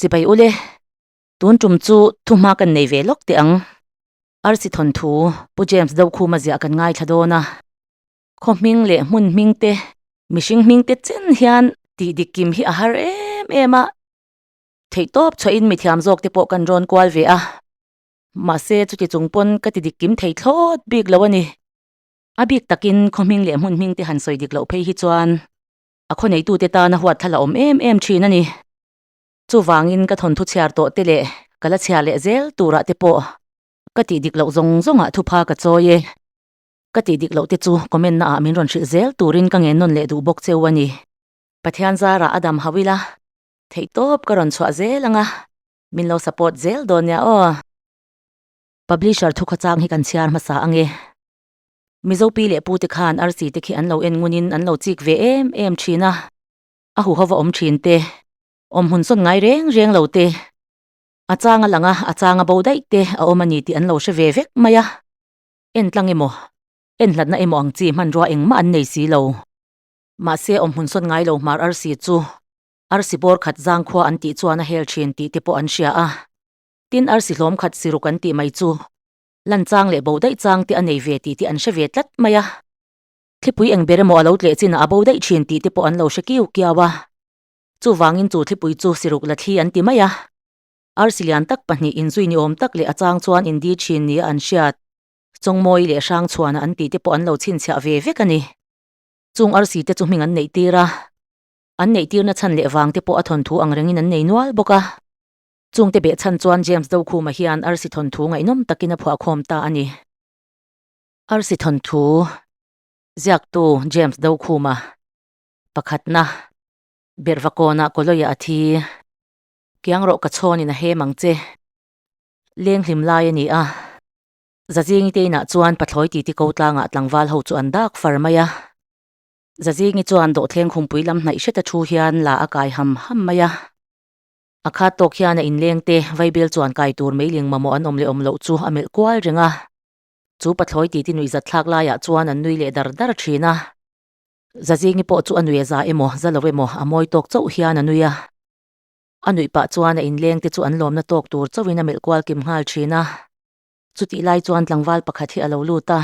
Chibai ule, tun tum chu thu hma kan nei ve lawk teh ang. Arsi thawnthu Pu James Dokhuma ziah kan ngaithla dawn a. Khaw hming leh hmun hming te, mihring hming te chen hian tih dik kim hi a har em em a. Theihtawp chhuahin mithiam zawk te pawh kan rawn kual ve a. Mahse chuti chung pawn ka ti dik kim thei thlawt bik lo a ni. A bik takin khaw hming leh hmun hming te han sawi dik loh phei hi chuan a khaw neitute tana huat thla la awm em em thin a ni. Chuvangin ka thawnthu chhiar tawh te leh ka la chhiar leh zel turah te pawh ka tih dik loh zawng zawngah thupha ka chawi e. Ka tih dik loh te chu comment na ah min rawn hrilh zel turin ka ngen nawn leh duh bawk cheu a ni. Pathian zarah a dam hauh ila, theihtawp ka rawn chhuah zel anga min lo support zel dawn nia aw. Publisher thukhawchang hi kan chhiar hmasa ange. Mizo pi leh pu te khan arsi te khi an lo en ngunin an lo chik ve em em thin a, a huhova awm thin te, awm hun sawn ngai reng reng lo te, a chang a lang a, a chang a bo daih te a awm a ni tih an lo hre ve vek mai a. En tlang emaw, en hlatna emaw ang chi hmanrua engmah an nei si lo. Mahse awm hun sawn ngai lo hmar arsi chu arsi bawr khat zangkhua an tih chuan a hel thin tih te pawh an hria a. Tin arsi hlawm khat siruk an tih mai chu lan chang leh bo daih chang te a nei ve tih te an hre ve tlat mai a. Thlipui eng ber emaw a lo tleh chinah a bo daih thin tih te pawh an lo hre kiu kiau a. Chuvangin chu thlipui chu siruk la thli an ti mai a. Arsi lian tak pahnih inzui ni awm tak leh a chang chuan indi thin nia an hriat. Chawngmawi leh Hrangchhuana an tih te pawh an lo chhinchhiah ve vek a ni. Chung arsi te chu hming an neih tir a. An neih tirna chhan leh vang te pawh a thawnthu ang rengin an nei nual bawk a. Chungte beh chhan chuan James Dokhuma hian arsi thawnthu ngaihnawm takin a phuahkhawm ta a ni. Arsi thawnthu ziaktu James Dokhuma pakhatna Berhvakawnah Kawlawia a thi. Kiang rawh ka chhawnin a hem ang che. Leng hlim lai a ni a. Zazingi te inah chuan pathlawi titi ko tlangah tlangval ho chu an dak far mai a. Zazingi chuan dawhthleng khumpui lam hnaih hreta thu hian la a kai ham ham mai a. A khat tawk hian a inleng te vaibel chuan kai tur meiling mamawh an awm leh awm loh chu a melh kual reng a. Chu pathlawi titi nuihzat thlak laiah chuan an nui leh dar dar thin a. Zazingi pawh chu a nui a za emaw za lo emaw a mawi tawk chauh hian a nui a. A nuih pah chuan a inleng te chu an lawmna tawk tur chauhin a melh kual kim nghal thin a. Chutih lai chuan tlangval pakhat hi a lo lut a.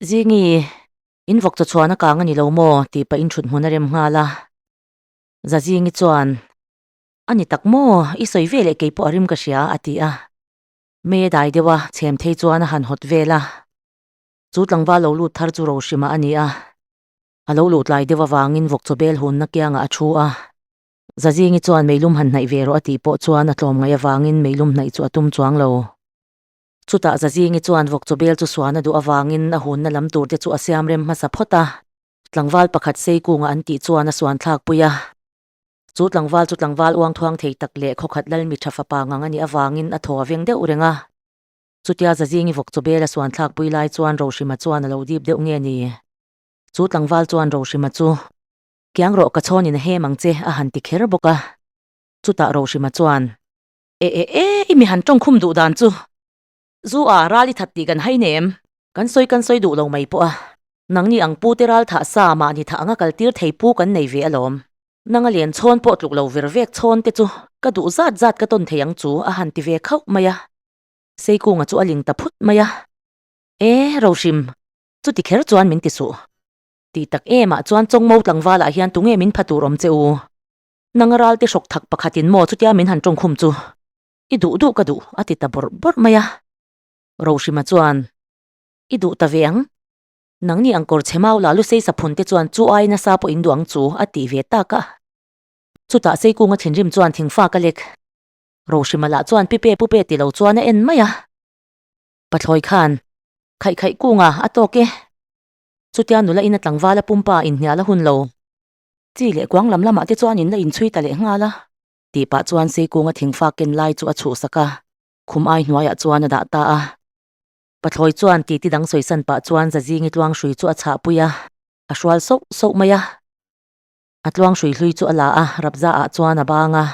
Zingi, in vawk chaw chhuan a kang a ni lo maw? tih pah in thut hmun a rem nghal a. Zazingi chuan, A ni tak maw? I sawi ve leh kei pawh a rim ka hria, a ti a. Mei a dai deuh a, chhem thei chuan a han hawt vel a. Chu tlangval lo lut thar chu Rohrimah a ni a. A lo luh tlai deuh avangin vawk chaw bel hunna kiangah a thu a. Zazingi chuan meilum han hnaih ve rawh a tih pawh chuan a tlawm ngaih avangin meilum hnaih chu a tum chuang lo. Chutah Zazingi chuan vawk chaw bel chu suan a duh avangin a hunna lam tur te chu a siam rem hmasa phawt a. Tlangval pakhat sei kunga an tih chuan a suan thlak pui a. Chu tlangval chu tlangval uang thuang thei tak leh khawkhat lalmi tha fapa ngang a nih avangin a thaw a veng deuh reng a. Chutia Zazingi vawk chaw bel a suan thlak pui lai chuan Rohrima chuan a lo dip deuh nge ni? Chu tlangval chuan Rohrima chu Kiang rawh ka chhawnin a hem ang che a han ti kher bawk a. Chutah Rohrima chuan E e e i mi han tawngkhum duh dan chu zu a ral i that tih kan hai nem. Kan sawi kan sawi duh lo mai pawh a. Nangni ang pu te ral thah sa mahni thah anga kal tir thei pu kan nei ve alawm. Nanga len chhawn pawh tluk lo ver vek chhawn te chu ka duh zat zat ka tawn thei ang chu a han ti ve khauh mai a. Seikunga chu a ling ta phut mai a. E Rohrim, chuti kher chuan min ti suh. Tih tak emah chuan Chawngmo tlangvalah hian tunge min pha tur awm che u? Nanga ralte hrawk thak pakhatin maw chutia min han tawngkhum chu? I duh duh ka duh, a ti ta bawrh bawrh mai a. Rohrima chuan, I duh ta ve ang. Nangni ang kawr chhe mau la lusei saphun te chuan chu ai nasa pawh in duh ang chu, a ti ve tak a. Chutah Seikunga thinrim chuan thingfa ka lek. Rohrima lah chuan pipe pupe ti lo chuan a en mai a. Pathlawi khan, Khaih khaih kunga, a tawk e. Chutia nula ina tlangval a pumpa inhnial a hun lo. Chi leh kuang lam lamah te chuan in la inchhui ta leh nghal a. Tih pah chuan Seikunga thingfa ken lai chu a chhuhsak a, khum ai hnuaiah chuan a dah ta a. Pathlawi chuan titi dang sawisan pah chuan Zazingi tluang hrui chu a chhahpui a, a hrual sauh sauh mai a. A tluang hrui hlui chu a la a, Rapza ah chuan a bang a.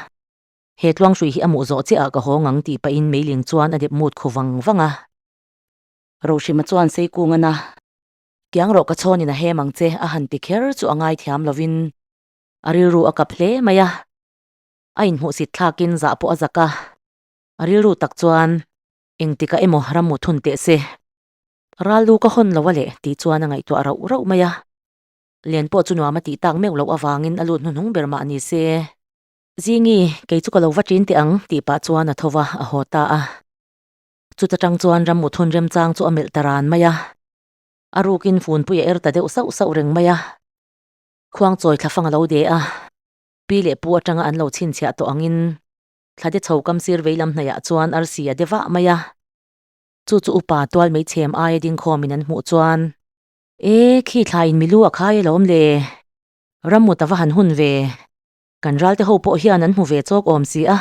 He tluang hrui hi a muh zawh chiah ah ka hawng ang tih pahin meiling chuan a dep mut khu vang vang a. Rohrima chuan Seikung a na. Kiang rawh ka chhawnin a hem ang che a han ti kher chu a ngaithiam lovin a rilru a kap hle mai a. A inhmuhsit thlakin zah pawh a zak a, a rilru tak chuan engtikah emaw rammu thun teh se. Ral lu ka hawn lo a leh tih chuan a ngaihtuah rauh rauh mai a. Len pawh chu nuam a tih tak meuh loh avangin a lut hnuhnung ber mah ni se. Zingi, kei chu ka lo va ṭin teh ang tih pah chuan a tho va, a haw ta a. Chuta tang chuan rammu thun remchang chu a melh ta ran mai a. A rukin funpui a er ta deuh sauh sauh reng mai a. Khuangchawi thlafang a lo de a. Pi leh pu atanga an lo chhinchhiah tawh angin thlade chho kam sir vei lam hnaihah chuan arsi a de vah mai a. Chu chu upa tual meichhem aia dingkhawmin an hmuh chuan, E, khi thlaiin milu a khai alawm le. Rammut a va han hun ve. Kan ralte ho pawh hian an hmu ve chawk awm si a.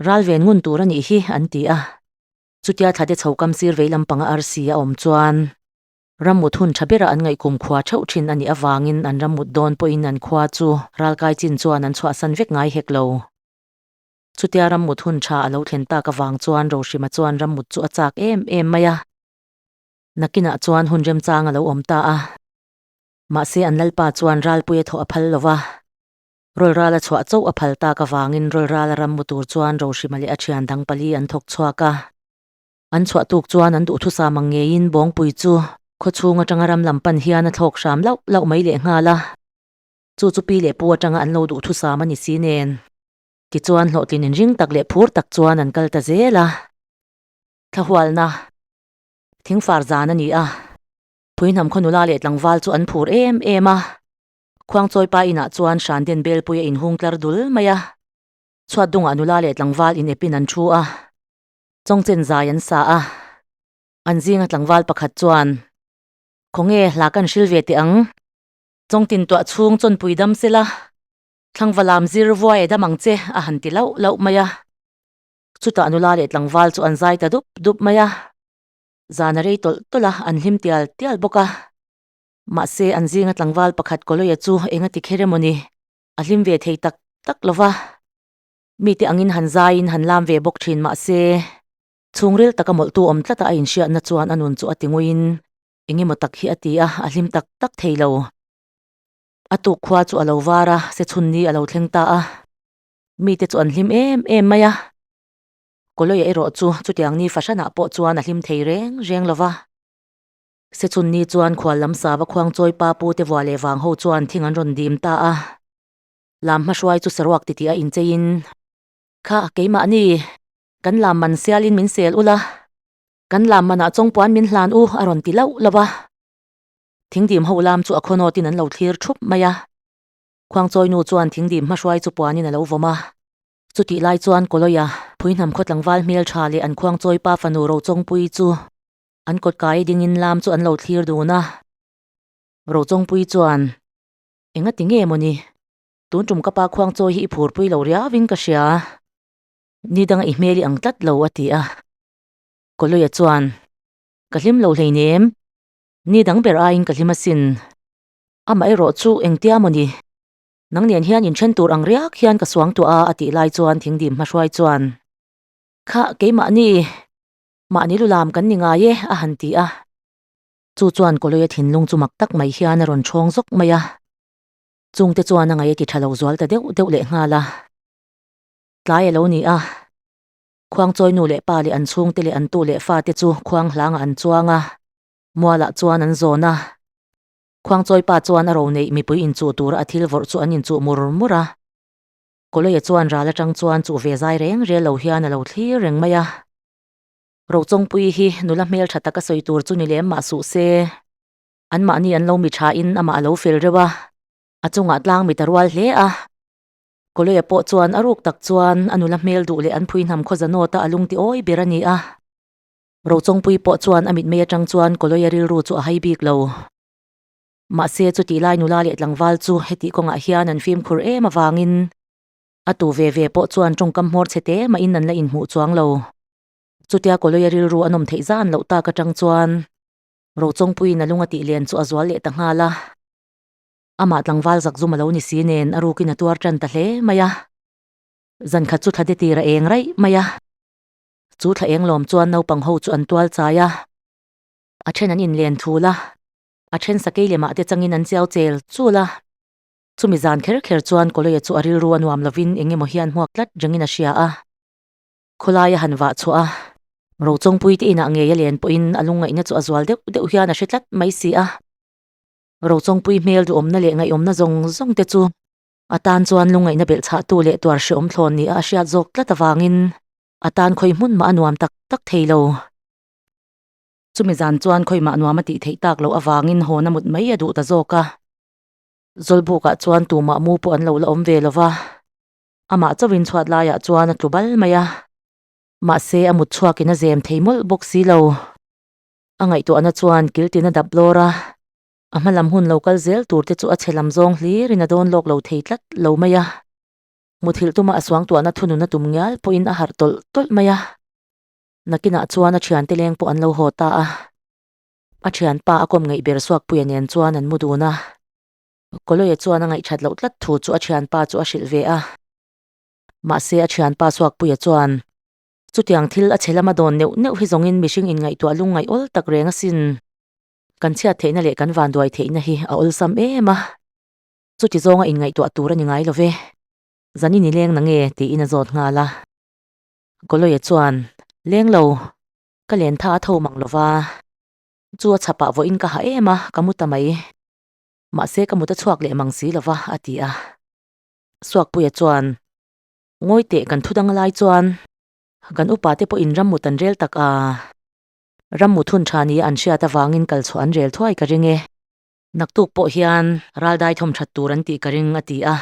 Ral ven ngun tur a nih hi, an ti a. Chutia thlade chho kam sir vei lampanga arsi a awm chuan Rammut hun tha bera an ngaihkum khua theuh thin a nih avangin an rammut dawn pawhin an khua chu ralkai chin chuan an chhuahsan vek ngai hek lo. Chutia rammut hun tha a lo thlen tak avang chuan Rohrima chuan rammut chu a chak em em mai a. Nakinah chuan hun remchang a lo awm ta a. Mahse an lalpa chuan ralpui a thawh a phal lo va. Rawlral a chhuah chauh a phal tak avangin rawlral a rammu tur chuan Rohrima leh a thian dang pali an thawk chhuak a. An chhuah tuk chuan an duhthusam ang ngeiin Bawngpui chu khawchhung atanga ram lam pan hian a thlawk hram lauh lauh mai leh nghal a. Chu chu pi leh pu atanga an lo duhthusam a ni si nen. Tichuan hlawhtlin inring tak leh phur tak chuan an kal ta zel a. Thlahualna thingfar zan a ni a. Phuihnam khaw nula leh tlangval chu an phur em em a. Khuangchawipa inah chuan Hranden Belpui a inhung tlar dul mai a. Chhuat dungah nula leh tlangval inepin an thu a. Chawngchen zai an sa a, an zinga tlangval pakhat chuan, Khawnge hla kan hril ve teh ang? Chawngtin tuah chhung chawnpui dam sela, thlangva lam zir vuai a dam ang che, a han ti lauh lauh mai a. Chutah nula leh tlangval chu an zai ta dup dup mai a, zan a rei tawlh tawlh a, an hlim tial tial bawk a. Mahse, an zinga tlangval pakhat Kawlawia chu eng a ti kher emaw ni, a hlim ve thei tak tak lo va. Mite angin han zaiin han lam ve bawk thin mah se, chhungril taka mawlhtu awm tlata a inhriatna chuan a nun chu a ti nguiin eng emaw tak hi a ti a, a hlim tak tak thei lo. A tuk khua chu a lo var a, se chhunni a lo thleng ta a. Mite chu an hlim em em mai a. Kawlawia erawh chu chutiang ni fahranah pawh chuan a hlim thei reng reng lo va. Se chhunni chuan khual lam sava khuangchawi pa pu te vua leh vang ho chuan thing an rawn dim ta a. Lam hmahruai chu saruak titih a incheiin, Kha, keimahni, kan lam man sialin min sel ula, kan lam manah chawngpuan min hlan u, a rawn ti lauh lauh a. Thingdim ho lam chu a khawnawtin an lo thlir thup mai a. Khuangchawinu chuan thingdim hmahruai chu puanin a lo vawm a. Chutih lai chuan Kawlawia, Phuihnam khaw tlangval hmeltha leh an khuangchawipa fanu Rochawngpui chu an kawtkai dingin lam chu an lo thlir dun a. Rochawngpui chuan. Enga ti nge mawni? Tun tum ka pa khuang chawi hi i phurpui lo riauin ka hria. Ni danga i hmel i ang tlat lo a ti a. Kawlawia chuan, Ka hlim lo hleinem. Ni dang ber aiin ka hlim asin. Amaherawh chu engtia mawni? Nang nen hian inthen tur ang riak hian ka suang tuah a a tih lai chuan thingdim hmahruai chuan, Kha keimahni, mahni lu lam kan ni ngai e a han ti a. Chu chuan Kawlawia thinlung chu mak tak mai hian a rawn ṭhawng zawk mai a. Chungte chuan a ngaih a ti ṭha lo zual ta deuh deuh leh nghal a. Tlai a lo ni a. Khuangchawi nu leh pa leh an chhungte leh an tu leh fate chu khuang hlangah an chuang a. Mualah chuan an zawn a. Khuangchawi pa chuan a ro neih mipui inchuh tura a thil vawrh chu an inchuh mur mur a. Kawlawia chuan ral aṭang chuan chuh ve zai reng rel lo hian a lo thlir reng mai a. Rochawngpui hi nula hmel tha taka sawi tur chu ni lem mah suh se. Anmahni an lo mi thain amah a lo fel reuh a, a chungah tlang mit a rual hle a. Kawlawia pawh chuan a ruk tak chuan a nula hmel duh leh an phui hnam khaw zanawta a lung ti awi ber a ni a. Rochawngpui pawh chuan a mitmei atang chuan Kawlawia rilru chu a hai bik lo. Mahse chutih lai nula leh tlangval chu hetih kawngah hian an fimkhur em avangin a tu ve ve pawh chuan tawngkam hmawr chhe te mahin an la inhmuh chuang lo. Chutia Kawlawia rilru a nawm theih zan loh tak atang chuan Rochawngpuiin a lung a tih len chu a zual leh ta nghal a. Amah tlangval zakzum a lo ni si nen a rukin a tuar tan ta hle mai a. Zan khat chu thla de tir a eng raih mai a. Chu thla eng lawm chuan naupang ho chu an tual chai a. A then an inlen thul a, a then sakei lemah te changin an chiau chel chul a. Chumi zan kher kher chuan Kawlawia chu a rilru a nuam lovin eng emaw hian hmuak tlat rengin a hria a. Khawlai a han vah chhuah a, Rochawngpui te inah ngei a len pawhin a lungngaihna chu a zual deuh deuh hian a hre tlat mai si a. Rochawngpui hmel duhawmna leh ngaihawmna zawng zawng te chu a tan chuan lungngaihna belh chhahtu leh tuar hreawm thlawn nia a hriat zawk tlat avangin a tan khawi hmun mah a nuam tak tak thei lo. Chumi zan chuan khawi mah nuam a tih theih tak loh avangin hawn a mut mai a duh ta zawk a. Zawlbukah chuan tumah mu pawh an lo la awm ve lo va, amah chauhin chhuat laiah chuan a tlu bal mai a. Mahse a mut chhuakin a zem thei mawlh bawk si lo. A ngaihtuahna chuan kiltin a dap lawr a, a hma lam hun lo kal zel tur te chu a chhe lam zawng hlirin a dawn lawk lo thei tlat lo mai a. Muthilh tuma a suangtuahna thunun a tum ngial pawhin a harh tawlh tawlh mai a. Nakinah chuan a thiante leng pawh an lo haw ta a. A thianpa a kawm ngeih ber Suakpuia nen chuan an mu dun a. Kawlawia chuan a ngaihthat loh tlat thu chu a thianpa chu a hrilh ve a. Mahse a thianpa Suakpuia chuan, Chutiang thil a chhe lama dawn neuh neuh hi zawngin mihring inngaihtuah lungngaih awl tak reng asin. Kan chhiat theihna leh kan vanduai theihna hi a awlsam em a. Chuti zawnga inngaihtuah tur a ni ngai lo ve. Zan i ni leng na nge? tiin a zawt nghal a. Kawlawia chuan, Leng lo, ka len tha a tho mang lo va. Chu a chhapah vawiin ka ha em a, ka mu ta mai. Mahse ka mut a chhuak leh mang si lo va, a ti a. Suakpuia chuan, Ngawi teh kan thu dang lai chuan kan upa te pawhin rammut an rel tak a, rammut hun tha nia an hriat avangin kal chhuah an rel thuai ka ring e. Naktuk pawh hian raldai thawm that tur an tih ka ring, a ti a.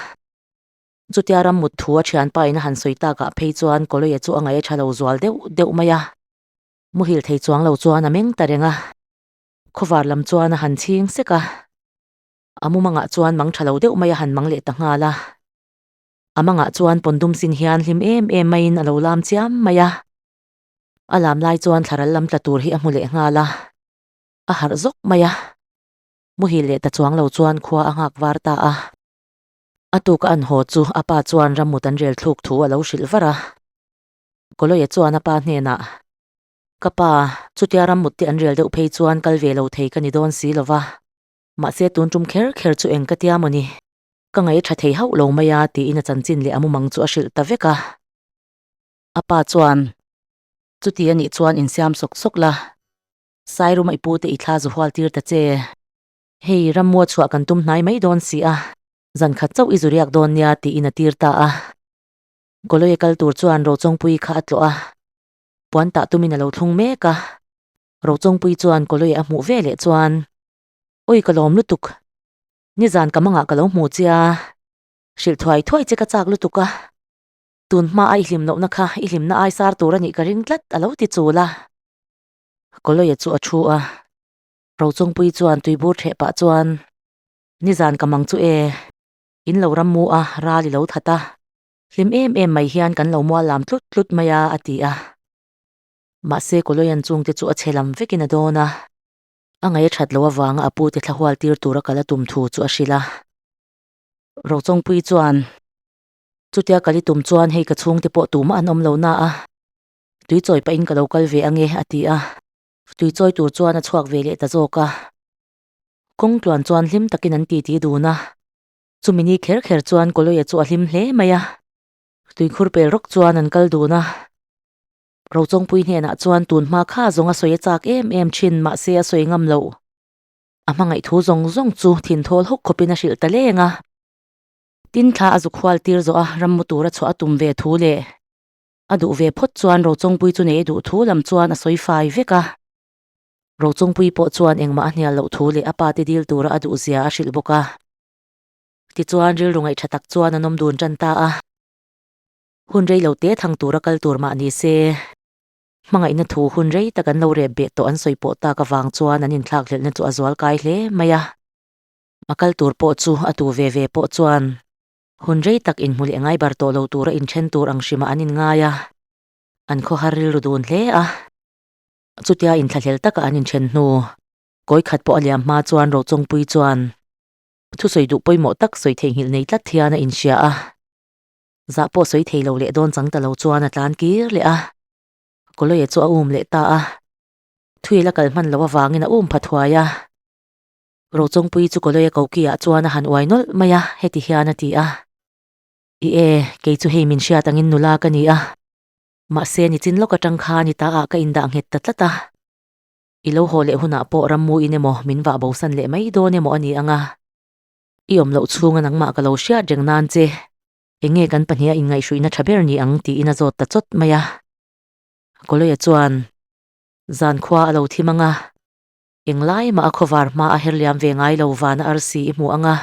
Chutia rammut thu a thianpa in a han sawi takah phei chuan Kawlawia chu a ngaih a tha lo zual deuh deuh mai a. Muhil thei chuang lo chuan a meng ta reng a. Khawvar lam chuan a han chhing sek a. A mumangah chuan mang tha lo deuh mai a han mang leh ta nghal a. A mangah chuan pawndum sin hian hlim em em maiin a lo lam chiam mai a. A lam lai chuan thlaral lam tla tur hi a hmu leh nghal a. A harh zawk mai a. Muhil leh ta chuang lo chuan khua a nghak var ta a. A tuk a an haw chu a pa chuan rammut an rel thluk thu a lo hrilh var a. Kawlawia chuan a pa hnenah, Ka pa, chutia rammut te an rel deuh phei chuan kal ve lo thei ka ni dawn si lo va. Mahse tun tum kher kher chu eng ka tia maw ni? Ka ngaih tha thei hauh lo mai a tiin a chanchin leh a mumang chu a hrilh ta vek a. A pa chuan, Chuti a nih chuan insiam sawk sawk la, Sairuma i pute i thla zu hual tir ta che. Hei, rammua chhuah kan tum hnai mai dawn si a, zan khat chauh i zu riak dawn nia tiin a tir ta a. Kawlawia kal tur chuan Rochawngpui kha a tlawh a, puan tah tumin a lo thlung mek a. Rochawngpui chuan Kawlawia a hmuh ve leh chuan, Awi ka lawm lutuk, nizan ka mangah ka lo hmu che a, hrilh thuai thuai che ka chak lutuk a, tun hma a i hlim lohna kha i hlimna ai sar tur a nih ka ring tlat a lo ti chul a. Kawlawia chu a thu a. Rochungpui chuan tuibur theh pah chuan, Nizan ka mang chu e, in lo ram mu a, ral i lo that a, hlim em em mai hian kan lo mual lam tlut tlut mai a, a ti a. Mahse Kawlawian chungte chu a chhe lam vekin a dawn a, a ngaih a that loh avanga a pute thla hual tir tura kal a tum thu chu a hrilh a. Rochungpui chuan, Chutia kal i tum chuan hei ka chhungte pawh tumah an awm lo na a, tui chawi pahin ka lo kal ve ange, a ti a. Tui chawi tur chuan a chhuak ve leh ta zawk a. Kawng tluan chuan hlim takin an titi dun a. Chumi ni kher kher chuan Kawlawia chu a hlim hle mai a. Tuikhur pel rawk chuan an kal dun a. Rochawngpui hnenah chuan tun hma kha zawng a sawi a chak em em thin mahse a sawi ngam loh. A hmangaih thu zawng zawng chu thin thawl hawk khawpin a hrilh ta leng a. Tin thla a zuk hual tir zawh a rammu tura chhuah a tum ve thu leh A duh ve phawt chuan Rochawngpui chu nei a duh thu lam chuan a sawi fai vek a. Rochawngpui pawh chuan engmah a hnial loh thu leh a pa te dil tura a duh zia a hrilh bawk a. Tichuan rilru ngaih tha tak chuan an awm dun tan ta a. Hun rei lo te thang tura kal tur mah ni se, hmangaihna thu hun rei tak an lo rep beh tawh an sawi pawh tak avang chuan an inthlakhlelhna chu a zual kai hle mai a. A kal tur pawh chu a tu ve ve pawh chuan Hun rei tak inhmu leh ngai bar tawh lo tura inthen tur ang hrimah an inngai a, an khawhar rilru dun hle a. Chutia inthlahlel taka an inthen hnu, kawi khat pawh a liam hma chuan Rochawngpui chuan thusawi duh pawimawh tak sawi theihnghilh nei tlat hian a inhria a. Zah pawh sawi thei lo leh dawn chang ta lo chuan a tlan kir leh a, Kawlawia chu a um leh ta a. Thuil a kal hman loh avangin a um pha thuai a. Rochawngpui chu Kawlawia koki ah chuan a han uai nawlh mai a, heti hian a ti a. I e, kei chu hei min hriat angin nula ka ni a. Mahse nichin lawk atang khan i ta ah ka indah nghet ta tlat a. I lo haw leh hunah pawh rammu in emaw min vah bosan leh mai dawn emaw a ni ang a. I awm loh chhunga nangmah ka lo hriat reng nan che. Enge kan pahniha inngaihhruihna tha ber ni ang tiin a zawt ta chawt mai a. Kawlawia chuan zan khua a lo thim ang a. Englai mah a khawvar hma a her liam ve ngai lo vana arsi i hmu ang a.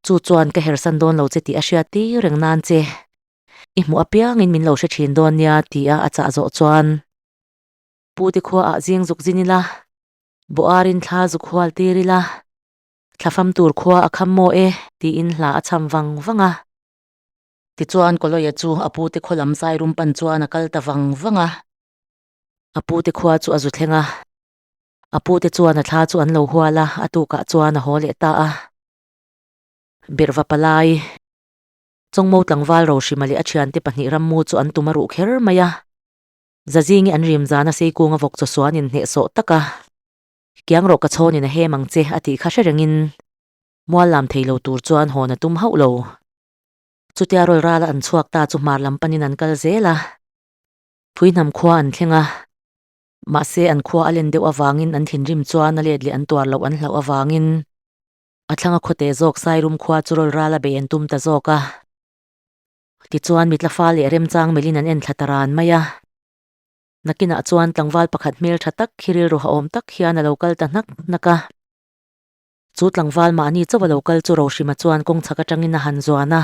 Chu chuan ka hersan dawn lo che tih a hriat tir reng nan che. I hmuh apiangin min lo hre thin dawn nia tia a chah zawh chuan. Pu te khua ah zing zuk zin ila, Bawh-arin thla zuk hual tir ila, Thlafam tur khua a kham maw e tiin hla a chham vang vang a. Tichuan Kawlawia chu a pu te khaw lam zai rum pan chuan a kal ta vang vang a. A pu te khua chu a zu thleng a. A pu te chuan a thla chu an lo hual a, a tukah chuan a haw leh ta a. Berhva palai, Chawngmo tlangval Rohrima leh a thiante pahnih rammu chu an tum a ruh kher mai a. Zazingi an rim zana Seikunga vawk chaw suan in hnehsawh tak a, Kiang rawh ka chhawnin a hem ang che a tih kha hre rengin mual lam thei lo tur chuan hawn a tum hauh lo. Chutia rawl rala an chhuak ta chu hmar lam panin an kal zel a, Phuihnam khua an thleng a, mahse an khua a len deuh avangin an thinrim chuan a let leh an tuar loh an hlauh avangin a thlanga khawte zawk Sairum khua chu rawl rala bei an tum ta zawk a. Tichuan mitla fa leh remchang melhin an enthla ta ran mai a. Nakinah chuan tlangval pakhat hmel tha tak hi rilru hahawm tak hian a lo kal ta hnak hnak a. Chu tlangval mahni chauh a lo kal chu Rohrima chuan kawngchhak atangin a han zuan a,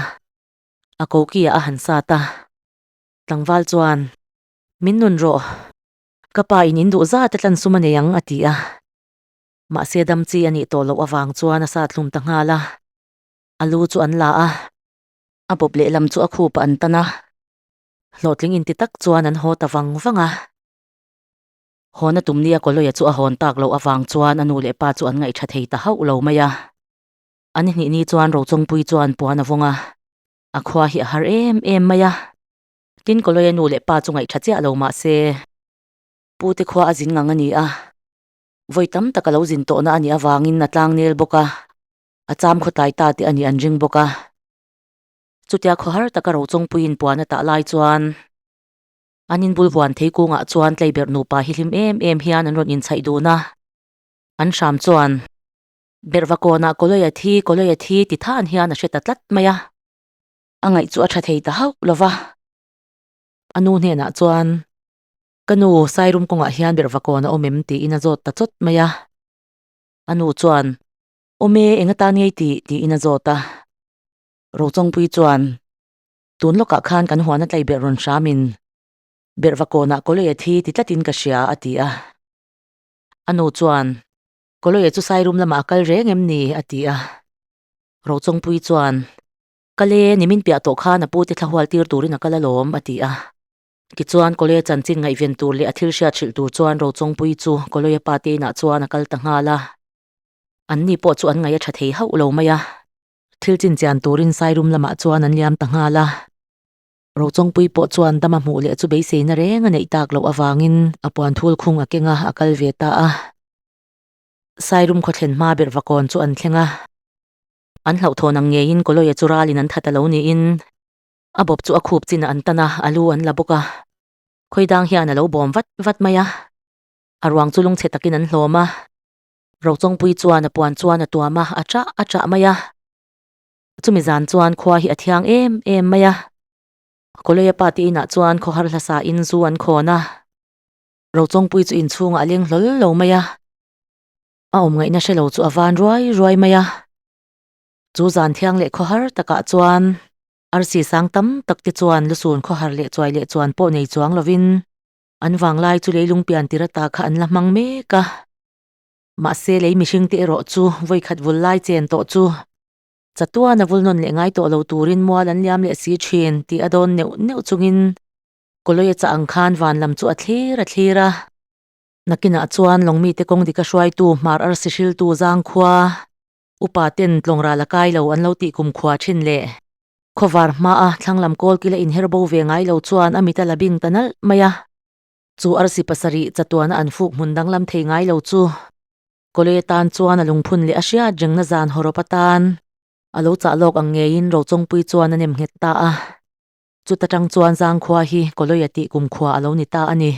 a koki ah a han sat a. Tlangval chuan, Min nun rawh, ka pa in in duh zat a tlan sum a nei ang a ti a. Mahse dam chi a nih tawh loh avang chuan a sat hlum ta nghal a. A lu chu an la a. A bawp lehlam chu a khup ah an tan a, hlawhtling inti tak chuan an haw ta vang vang a. Hawn a tum nia Kawlawia chu a hawn tak loh avang chuan a nu leh pa chu an ngaihṭha thei ta hauh lo mai a. An hnih ni chuan Rochawngpui chuan puan a vawng a, a khua hi a har em em mai a. Tin Kawlawia nu leh pa chu ngaihṭha chiah lo mah se, Pu te khua a zin ngang a ni a, vawi tam tak a lo zin tawhna a nih avangin a tlangnel bawk a. A cham khawtlai ta tih a nih an ring bawk a. Chutia khawhar taka Rochawngpuiin puan a tah lai chuan an inbul huan thei kungah chuan Tleiberh nupa hi hlim em em hian an rawn inchhaih dun a. An hram chuan Berhva kawnah Kawlawia thi, Kawlawia thi ti than hian a hre ta tlat mai a. A ngaih chu a tha thei ta hauh lo va. A nu hnenah chuan, Ka nu, Sairum kawngah hian Berhva kawn a awm em? tiin a zawt ta chawt mai a. A nu chuan, Awm e, eng atan ngei tih? tiin a zawt a. Rochawngpui chuan, Tun lawkah khan kan huan a tlai berh rawn hramin berhva kawnah Kawlawia thi ti tlatin ka hria, a ti a. A nu chuan, Kawlawia chu Sairum lamah a kal reng em ni? a ti a. Rochawngpui chuan, Kal e, nimin piah tawh khan a pute thla hual tir turin a kal alawm, a ti a. Tichuan, Kawlawia chanchin ngaihven tur leh a thil hriat hrilh tur chuan Rochawngpui chu Kawlawia pa te inah chuan a kal ta nghal a. An ni pawh chu an ngaih a tha thei hauh lo mai a. Thil chinchian turin Sairum lamah chuan an liam ta nghal a. Rochawngpui pawh chuan dama hmuh leh chu beiseina reng a neih tak loh avangin a puan thul khung a keng a, a kal ve ta a. Sairum khawthlen hma ber vakawn chu an thleng a. An hlauhthawn ang ngeiin Kawlawia chu ralin an that a lo niin a bawp chu a khup chin ah an tan a, a lu an la bawk a. Khawidang hian a lo bawm vat vat mai a. A ruang chu lungchhe takin an hlawm a. Rochawngpui chuan a puan chuan a tuam a, a chah a chah mai a. Chumi zan chuan khua hi a thiang em em mai a. Kawlawia pa te inah chuan khawhar hlasa in zu an khawn a. Rochawngpui chu inchhungah a leng hlawl lo mai a. A awm ngaihna hre lo chu a van ruai ruai mai a. Chu zan thiang leh khawhar takah chuan arsi sang tam tak te chuan lusun khawhar leh chuai leh chuan pawh nei chuang lovin an vanglai chu leilung pian tir ata kha an la hmang mek a. Mahse lei mihring te erawh chu vawikhat vul lai chen tawh chu chatuan a vul nawn leh ngai tawh lo turin mual an liam leh si thin tih a dawn neuh neuh chungin Kawlawia chah ang khan van lam chu a thlir a thlir a. Nakinah chuan lawngmite kawng dika hruaitu hmar arsi hriltu zangkhua upa ten tlawng ral a kai lo an lo tih kumkhua thin leh khawvar hmaa thlanglam kawl kila inher bo ve ngai lo chuan a mit a la bing ta nalh mai a. Chu arsi pasarih chatuana an fuk hmun danglam thei ngai lo chu. Kawlei atan chuan a lungphun leh a hriat rengna zan hawrawp atan a lo chah lawk ang ngeiin Rochawngpui chuan a nem nghet ta a. Chuta tang chuan Zangkhua hi Kawlawia tih kumkhua a lo ni ta a ni.